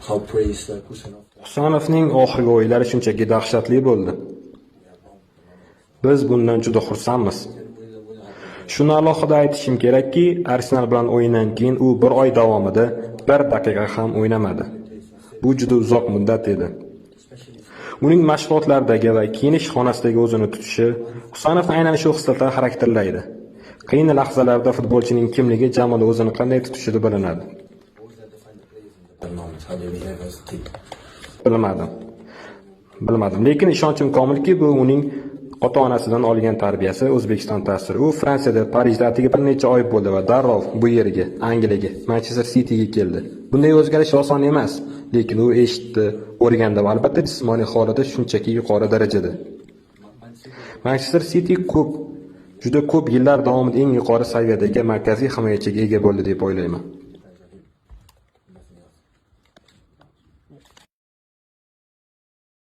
How praised Khusanov. Husanovning oxirgi o'yinlari shunchaki dahshatli bo'ldi. Biz bundan juda xursandmiz. Shuni alohida aytishim kerakki, Arsenal bilan o'yindan keyin u bir oy davomida bir daqiqa ham o'ynamadi. Bu juda uzoq muddat edi. Uning mashg'ulotlardagi va kiyinish xonasidagi o'zini tutishi Husanovni aynan shu xislatlar xarakterlaydi. Qiyin lahzalarda futbolchining kimligi jamoada o'zini qanday tutishida bilinadi. Moments, how they behave as a team. Bilmadim. Bilmadim, lekin ishonchim komilki, bu uning ota-onasidan olgan tarbiyasi, O'zbekiston ta'siri. U Fransiyada, Parijda atigi bir necha oy bo'ldi va darrov bu yerga, Angliyaga, Manchester Cityga keldi. Bunday o'zgarish oson emas, lekin u eshitdi, o'rgandi va albatta jismoniy holati shunchaki yuqori darajada. Manchester City ko'p, juda ko'p yillar davomida eng yuqori saviyadagi markaziy himoyachiga ega bo'ldi deb o'ylayman.